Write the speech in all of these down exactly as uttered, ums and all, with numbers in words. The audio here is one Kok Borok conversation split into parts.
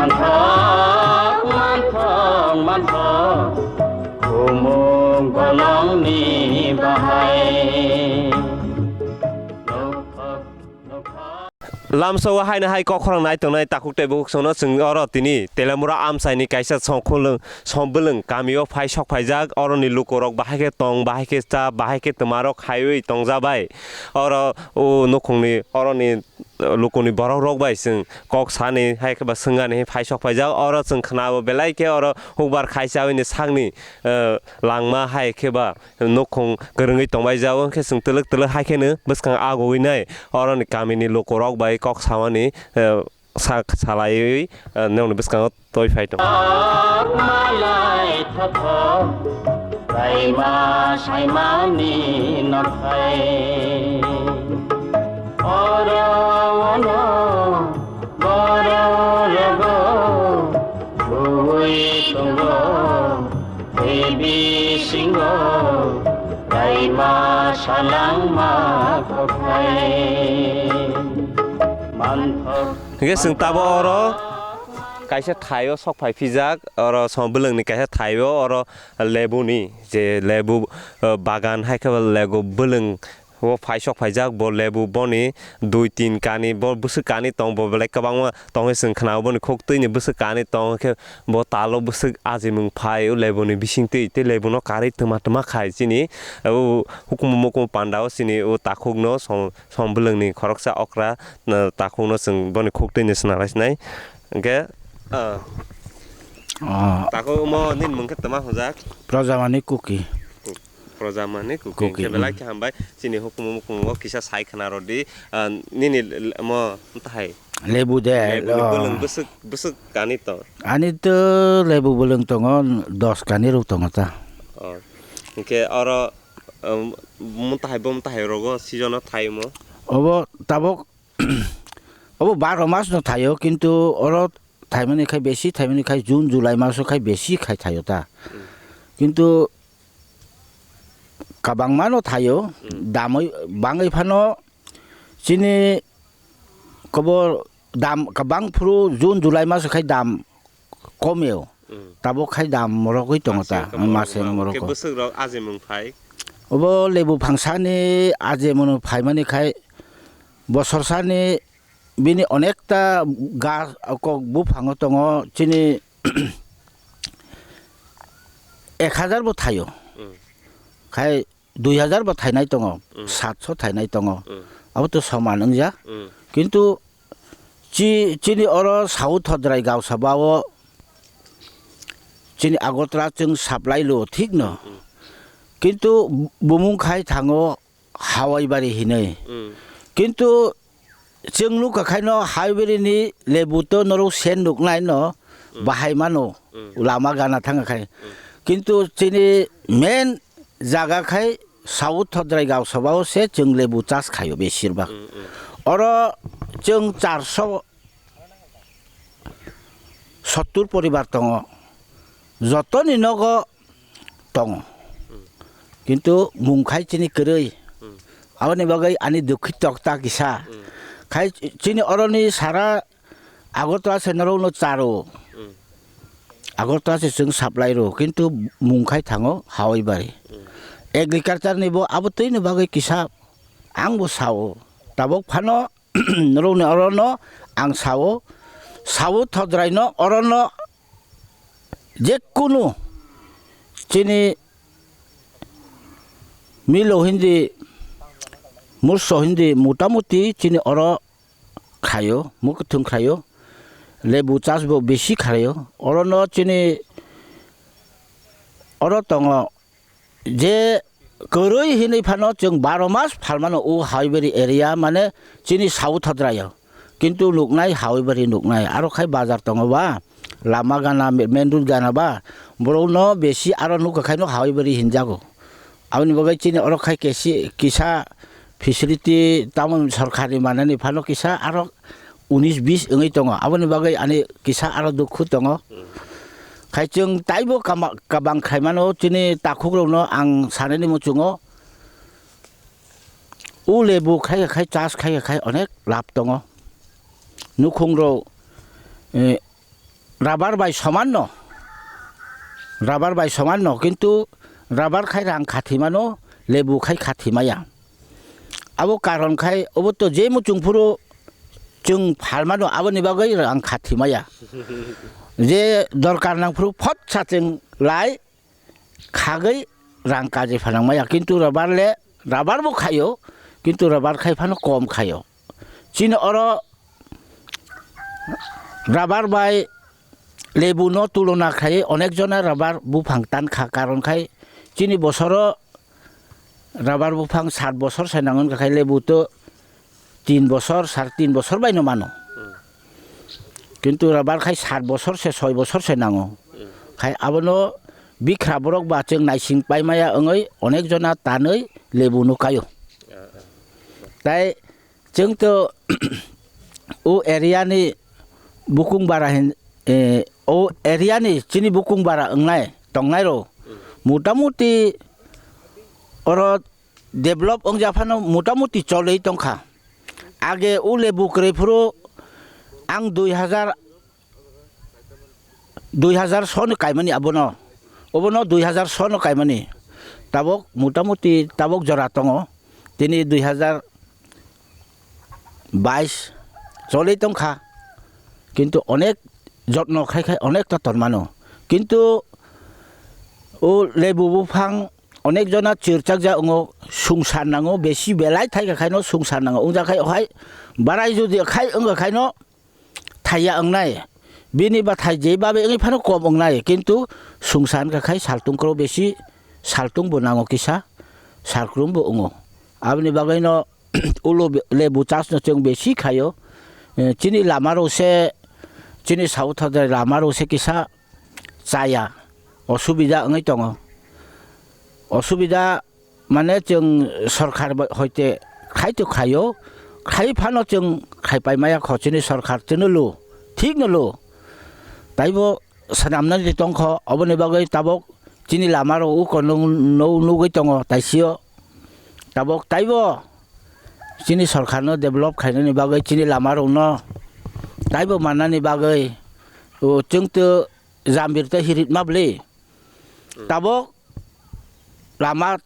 Manthok, manthok, manthok, khumuk bolongni bahai. Lamsao haino hai kok khorang nai tongnai takhuk tei bukhuk songno chwng oro tini Telamura amchaini kaisa songkhulwng, songbolwng kamio phai sok phaijak, oroni lukurok bahai khe tong, bahai khe cha, bahai khe twmarok khaiwi tongjabai. Oro o nukhungni oroni lukuni borok rok bai chwng kok sani hai khe ba swngani phai sok phaijak. Oro chwng khnao belai khe oro hukbar khai chawi ni sakni, eh, langma hai khe ba nukhung kwrwngwi tongbai jao, hwnkhe chwng twlwk twlwk hai kheno bwskang agugwi nai oroni kamini lukurok bai kok samani, eh, sak salaiwi, eh, nokni bwskango twi phai tongo. Malai thothok, kaima saimani nokhai. Oro ono, oro rogo, bui tongo, tei bisingo, kaima salangma kokhai. Manthok. Hingke chwng tabo oro kaisa thaio sok phai phijak, oro song bwlwngni kaisa thaio, oro lebuni je lebu, eh, bagan hai khe lebu bwlwng o phai sok phaijak, bo lebu boni dui tin kani, bo bwswk kani tong, bo belai kwbangma tongwi chwng khna, boni khuk twi ni bwswk kani tong khe bo talo bwswk ajimwng phai o lebuni bising twi, tei lebuno karwi twma twma khai chini o hukumu mukumu panda o chini o takhuk no song Song bwlwngni khoroksa okra, uh, takhukno chwng boni khuk twi ni swnam lai sinai. Hwnkhe, uh, Ah. Takhuk omo nini mung khe twma hwnjak? Projamani Kuki. Projamani Kuki. Kuki, hwnkhe belai mm. Khe hambai. Chini hukumu mukumu o kisa sai khna rw di. Uh, nini l-, l-, omo tahai? Lebu de, Lebuni oh. Bwlwng bwswk, bwswk kani to? Ani to lebu bwlwng tongo, dos kani rw tongo ta. Oh. Hwnkhe oro Um, mung tahai, bo mung tahai rogo season o thai omo? Obo tabok, obo baro mas no thaio, kintu oro thaimani khai besi, thaimani khai June, July maso khai besi khai thaio ta. Hmm. Kintu kabangma no thaio, hmm. Damoi bangwi phano chini kobo dam kabang phuru June, July maso khai dam komeo. Mm. Tabuk khai dam morogwi tongo ta, mase morok. Mase morok. Khe bwswk rok ajimwng phai? Obo lebu phangsani ajimwng phaimani khai bosorsani bini onekta gas kok buphango tongo, chini ek hajar bo thaio. Mm. Khai dui hajar bo thainai tongo, mm. Satso thainai tongo. Mm. Abo to soman wngya. Mm. Kintu chi-, chini oro South Hodrai Gausaba o chini Agartala chwng supply lo, thik no. Mm. Kintu bumung khai thango Hawaibari hinwi. Mm. Kintu chwng nukha khaino Hawaibari ni lebu to norok sen nuknai no, mm. Bahai mano, mm. Lama gana thang khai. Mm. Kintu chini main jaga khai South Hodrai Gausaba o se chwng lebu chas khaio besir bak. Mm, mm. Oro chwng charso sottur poribar tongo. Jotoni nogo tongo. Mm. Kintu mung khai chini kwrwi. Mm. Aboni bagwi ani dukhi tokta kisa. Mm. Khai chini oroni sara Agartala se norokno charo. Mm. Agartala se chwng supply rw, kintu mung khai thango Hawaibari. Mm. Agriculture ni bo abo twi ni bagwi kisa ang bo sao. Tabuk phano norokni orono ang sao. Sao Thodrai no orono je kunu chini milo hindi, murso hindi, motamuti chini oro khaio, mukuthung khaio, lebu chas bo bisi khaio. Orono chini oro tongo je kwrwi hinwi phano chwng baro mas phalmano o Hawaibari area, mane chini South Hodraio. Kintu nuknai Hawaibari nuknai, aro khai bazar tongo ba, lama gana, main road gana ba, borokno besi aro nukha khaino Hawaibari hinjago. Aboni bagwi chini oro khai kesi-, kisa facility tamo sorkarni manani phano kisa aro unis bis wngwi tongo. Aboni bagwi ani kisa aro dukhu tongo. Hmm. Khai chwng taibo kama-, kabang khaimano chini takhukrokno ang sanani muchungo. O lebu khai khai chas khai khai onek lab tongo. Nukhungrok, eh, rubber bai soman no, rubber bai soman no, kintu rubber khai rang khathi mano, lebu khai khathi maya. Abo karon khai obo to je muchung phuru chwng phalmano aboni bagwi rang khathi maya. Je dorkar nang phuru phot sa chwng lai khagwi rang kaji phanang maya. Kintu rubber le, rubber bo khaio, kintu rubber khai phano kom khaio. Chini oro rubber bai lebu no tulona khai onek jona rubber buphang tan kha, karon khai chini bosoro rubber buphang sat bosor sai nango wngkha khai lebu to tin bosor, sar tin bosor bai no mano. Hmm. Kintu rubber khai sat bosor se, soi bosor se nango. Hmm. Khai abono bikra borok ba chwng naising paimaya wngwi onek jona tanwi lebu no kaio. Ah, ah. Tai chwng to o area ni bukung bara hin, eh, o area ni chini bukung bara wngnai tongnai rok, hmm, motamuti oro develop wngya phano motamuti cholwi tongkha. Age o lebu kwrwi phuru ang dui hazar, dui hazar soni kaimani abono, obono dui hazar soni kaimani. Tabok motamuti tabok jora tongo, tini dui hazar bais cholwi tongkha, kintu onek jotno khai khai onek to tonmano, kintu o lebu buphang onek jona chirchak ja wngo, sungsar nango, besi belai thaika khaino sungsar nango, wngja khai ohai barai jodi khai wngkha khaino thaiya wngnai, bini bathai je babe wngwi phano kom wngnai, kintu sungsar wngkha khai saltung kro besi saltung bo nango kisa, salkrum bo wngo. Aboni bagwino ulo be-, lebu chasno chwng besi khaio. Eh, chini lama rok se, chini South Hazar lama rok se kisa chaya, osubida wngwi tongo. Osubida mane chwng sorkar bai hoite khai to khaio, khai phano chwng khai pai maya kho chini sorkar chwngno lu, thik no lu. Taibo swnamnani tongkho, oboni bagwi tabok chini lama rok uko nuk, nuk, nugwi tongo taisio. Tabok taibo chini sorkarno develop khainani bagwi, chini lama rokno taibo mannani bagwi, o, chwng to jambir tei hirit ma bwlwi. Hmm. Tabok lama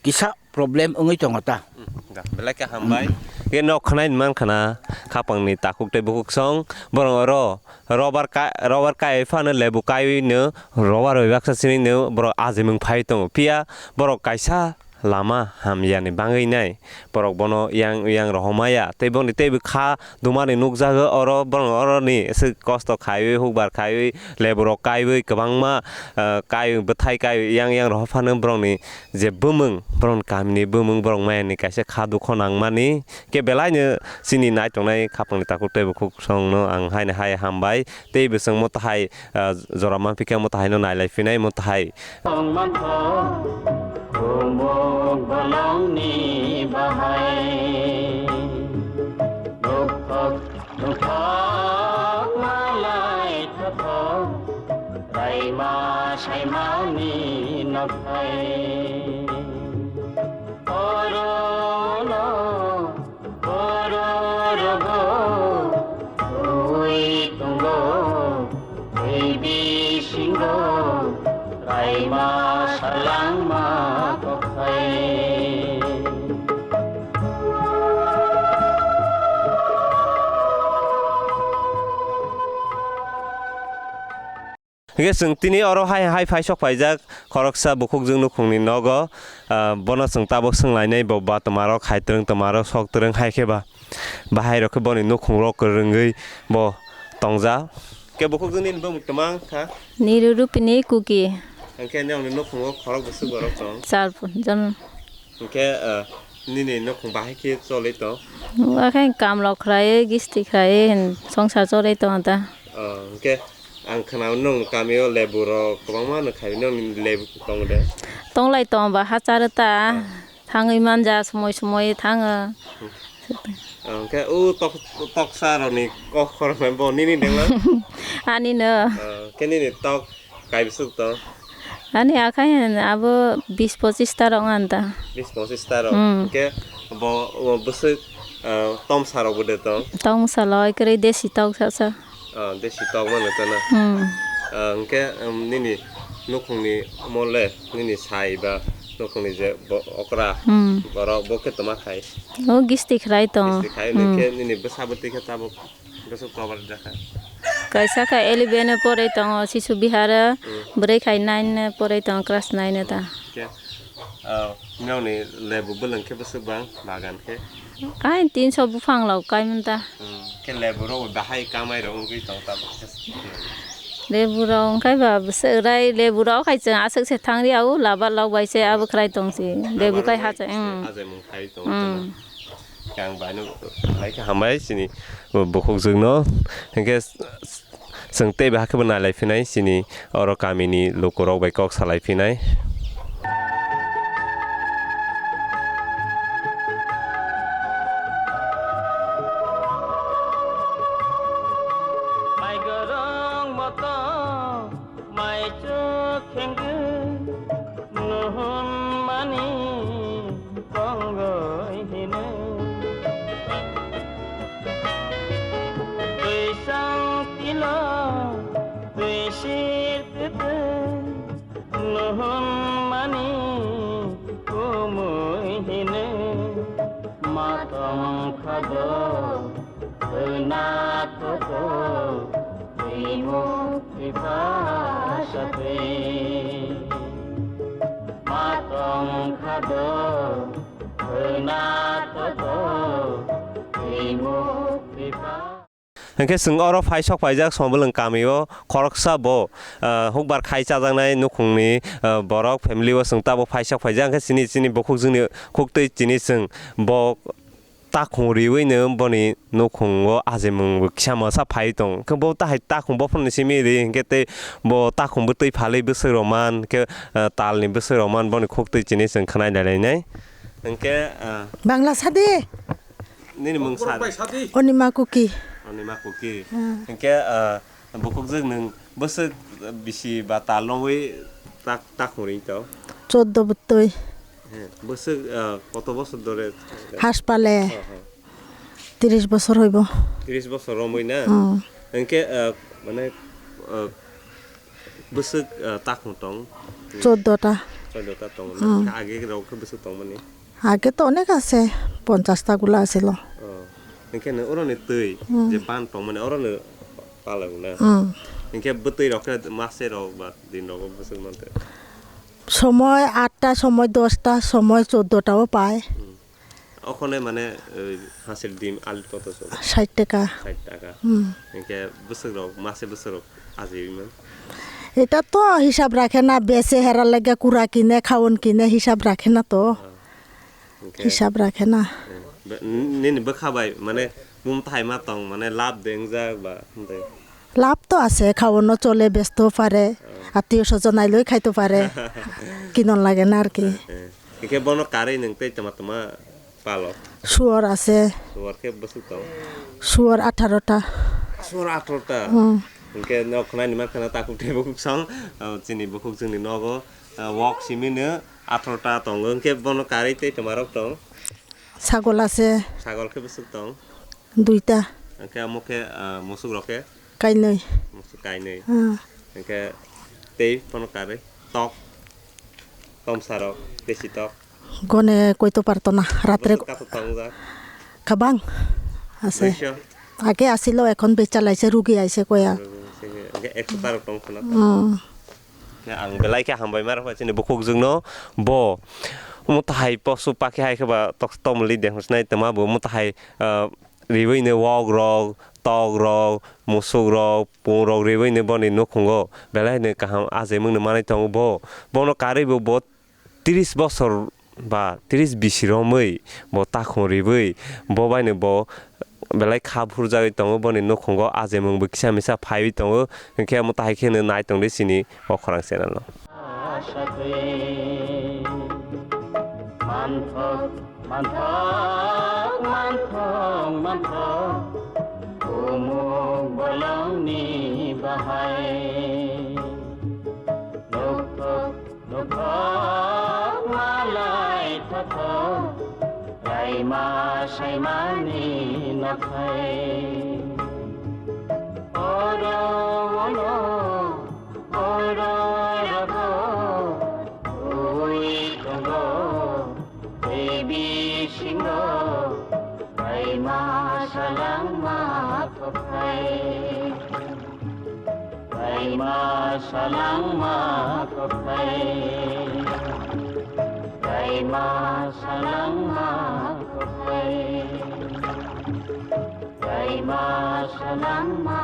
kisa problem wngwi tongo ta. Hmm, da, belai khe hambai. Khe nok khwnai man khana khapangni takhuk tei bukhuk song borok oro rubber ka-, rubber kai phano lebu kaiwi no rubber bai baksa sini no borok ajimwng phai tongo. Phiya borok kaisa lama hamyani bangwi nai borok bono yang yang rohormaya tei boni teibo kha dumani nukjago oro borok oroni aswk kosto khaiwi hukbar khaiwi lebu rok kaiwi kwbangma, ah, kai bwthai kai yang yang rohor phano borokni je bumung borokni kamini bumung borok mayani kaisa kha dukho nangmani khe belaino chini naitongnai khapangni takhuk tei bukhuk songno ang haino hai hambai tei bwswng moto hai, ah, jora manphi khe moto haino nailai phinai moto hai. Tongmantho, bumung bolongni bahai. Nukthok, nukthok, malai thothok, raima saimani nokthai. Orono, oro rogo, ui tungo, ui bisingo, raima salangma kokhai. Hingke chwng tini oro hai, hai phai sok phaijak khoroksa bukhukjwk nukhungni nogo, ah, bono chwng tabuk swnglainai bo ba twmarok hai twrwng twmarok sok twrwng hai khe ba bahai rok khe boni nukhungrok kwrwngwi bo tongjak. Khe bukhukjwk nini bumung twma wngkha? Niru Rupini Kuki. Hingke nini nukhungo khorok bwswk borok tong? Char jon. Hingke, ah, nini nukhung bahai khe cholwi tong? Nukhung khe kam rok khlaiwi, gisti khlaiwi, hin songsar cholwi tongo da. Oh, hingke ang khwnao nwng kamio lebu rok kwbangma no khai, nwng lebu tong de? Tonglai tong ba hacharo ta. Ah. Thangwi manja somoi somoi thango. Ah, hingke o tok, toksa rokni kok khoroknai bo nini dengla? Ani no. Ah, hingke nini tok kai bwswk tong? Ani akhai hin abo bis pochis ta rok anta. Bis pochis ta rok. Hmm. Hingke bo, bo bwswk, ah, tomsa rok bo de tong? Tomsa loi kwrwi desi tok sasa. Ah, desi tok mano tana. Hmm. Ah, hwnkhe, um, nini nukhungni mole, nini sai ba nukhungni je bo-, okra, Hmm. borok bo khe toma khai. O gisti khrai tong. Gisti khai Hmm. hwnkhe nini bwsa bwtwi khe tabuk bwswk kobar jakha. Kaisa khe eleven o porai tongo, Sisu Bihar o, Hmm. bwrwi khai nine o porai tongo, class nine o ta. Khe, ah, nokni lebu bwlwng khe bwswk bang bagan khe? Ai, tinso buphang rok kaimanta. Hmm, khe lebu rok bahai kamai rok wngwi tong tabuk khe. Lebu rok wngkhai ba bwswk rai, lebu rok khai chwng aswk se thang ria o, labar lok bai se abo khwrai tong si. Lebu Labar kai lok bai hacha, se hmm. Hachai mung khai tong Hmm. tana. Khe ang bai no lai khe hambai chini bukhukjwk no. Hinkhe Chwng tei bahai khe bo nai lai phinai, chini oro kamini lukurok bai kok salai phinai. Mai gorong motom, mai chuk khengwi, nuhun mani tongoi hino. Twi sang tilo, twi sir twi twi, nuhun mani kumui hino. Ma tong kha do, khna tho tho, twi muk twi pasa twi. Ma tong kha do, khna tho tho, twi muk twi pa. Hinkhe chwng oro phai sok phaijak Sombwlwng kamio khoroksa bo, ah, hukbar khai chajaknai nukhungni, ah, borok family o chwng tabuk phai sok phaijak. Hinkhe chini, chini bukhukjwkni khuktwi chini chwng bo takhung riwino boni nukhungo ajimung bo kisa masa phai tong. Khe bo tahai takhung bophorni simi ri hinkhe tei bo takhung bwtwi phalwi bwswk rok man khe, ah, talni bwswk rok man boni khuktwi chini chwng khwnai nai lainai. Hinkhe, ah, Bangla sadi. Nini mung sar. Onima Kuki. Onima Kuki. Hmm. Hinkhe, ah, bukhukjwk nwng bwswk bisi ba tal romwi tak, takhung ri tong? Choddo bwtwi. He, bwswk, ah, koto bosor dore? Haspale. Oh, oh. Tris bosor hoibo. Tris bosor romwi na? Hmm. Hinkhe, ah, mane, ah, bwswk, ah, takhung tong? Choddo ta. Choddo ta tong na? Hmm. Age rok khe bwswk tongmani? Age to onek ase, ponchash ta gula asilo. Oh. Hinkhe no oro ni twi Hmm. je ban tongmani oro no palang na. Hmm. Hinkhe bwtwi rok khe mase rok ba din rok bwswk man te. Somoi atta, somoi dosta, somoi choddo ta o pai. Hmm. Okhone mane, eh, hasil dim alit koto so? Sait taka. Sait taka. Hmm. Hinkhe bwswk rok, mase bwswk rok ajiman? Eta to hisab rakhe na, bese hera lage kura kine, khaon kine hisab rakhe na to. Ah. Hinkhe, hisab rakhe na. Eh, be-, n-, nini bwkha bai, mane, mum tahai ma tong, mane, lab de wngjak ba, hwnde? Lab to ase, khaono chole, besto pare, oh, attiyo sojon ailoi khaito pare. Kinon lage na ar ki. Eh, eh. Hinkhe bono karwi nwng tei tama tama palo? Suor ase. Suor khe bwswk tong? Suor atharo ta. Suor atharo ta? Hmm. Hinkhe nok khwnai ni mankha na takhuk tei bukhuk song, oh, chini bukhuk chwngni nogo, oh, wok simi no. Atharo ta tongo, hinkhe bono karwi tei twmarok tong? Sagol ase. Sagol khe bwswk tong? Duita. Hinkhe omo khe, ah, musuk rok khe? Kainwi. Musuk kainwi. Ah. Hinkhe tei bono karwi tok, tomsa rok, desi tok? Gone koito parto na, ratre. Bwswk kathok tongjak? Kabang ase. Duiso? Age asilo, ekhon becha laise, rugi aise koya. Rugi aise, hinkhe ekso ta rok tong khna. Hmm. Khe ang belai khe hambai ma rwkha chini bukhukjwkno, bo omo tahai posu pakhe hai khe ba tok tomli de hwnsnai tongma bo omo tahai, ah, riwino wok rok, tok rok, musuk rok, pung rok riwino boni nukhungo belai no kaham achaimung no manwi tongo bo. Bono karwi bo, bo tris bosor ba tris bisi romwi bo takhung ribwi bo bai no bo belai kha phurjagwi tongo, boni nukhungo achaimung bo kisa misa phaiwi tongo, hinkhe omo tahai kheno nai tongdi chini o khorang channel o. Manthok, manthok, manthok, manthok, umuk bolongni bahai. Nukthok, Nukthok malai thotho, raima saimani nokhai. O Raono horo rago twi tongo, tei bisingo kaima salangma kophai. Kaima salangma kophai. Kaima salangma kophai. Kaima salangma